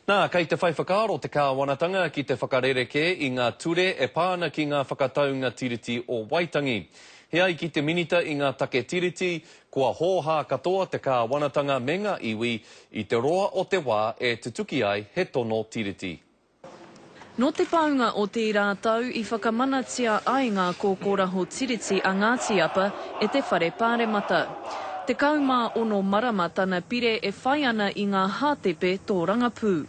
Nā, kei te whai whakaaro te kāwanatanga ki te whakarerekē i ngā ture e pā ana ki ngā whakataunga Tiriti o Waitangi. He ai ki te Minita i ngā take Tiriti, kua hōhā katoa te kāwanatanga me ngā iwi i te roa o te wā e tutuki ai he tono Tiriti. Nō te paunga o tērā tau i whakamanatia ai ngā kōkōraho tiriti a Ngāti Apa e te Whare Pāremata. 16 marama tana pire e whai ana i ngā hātepe tōrangapū.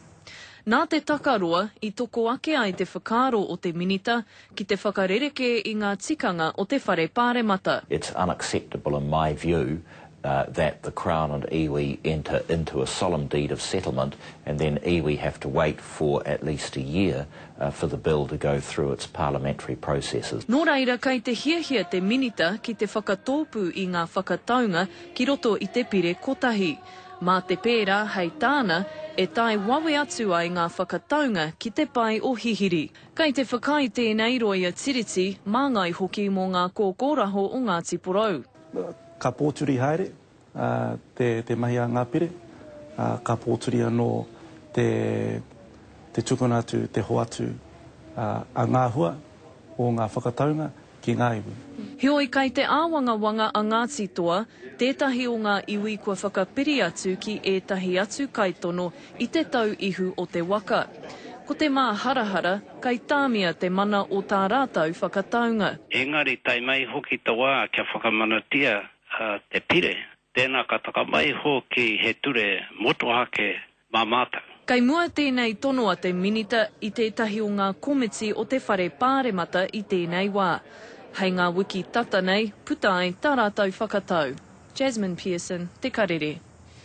Nā te takaroa i toko ake ai te whakaaro o te Minita ki te whakarerekē i ngā tikanga o te Whare Pāremata. It's unacceptable in my view that the Crown and iwi enter into a solemn deed of settlement and then iwi have to wait for at least a year for the bill to go through its parliamentary processes. Nō reira kei te hiahia te Minita ki te whakatōpū i ngā whakataunga ki roto i te pire kotahi. Mā te pērā, hei tāna, e tae wawe atu ai ngā whakataunga ki te pae o Hihiri. Kei te whakaae tēnei roia tiriti, māngai hoki mō ngā kōkōraho o Ngāti Porou. Ka pōturi haere te mahi a ngā pire, ka pōturi anō te tukuna atu, te hoatu a ngā hua o ngā whakataunga ki ngā iwi. Heoi, kai te āwangawanga a Ngāti Toa, tētahi o ngā iwi kua whakapiri atu ki ētahi atu kaitono i te tau ihu o te waka. Ko te māharahara, kai tāmia te mana o tā rātau whakataunga. Engari tae mai hoki te wā kia whakamanatia te pire, tēnā ka taka mai hoki he ture motuhake mā mātou. Kei mua tēnei tono a te Minita i tētahi o ngā komiti o te Whare Pāremata i tēnei wā. Hei ngā wiki tata nei, puta ai tā rātou whakatau. Jasmine Pearson, Te Karere.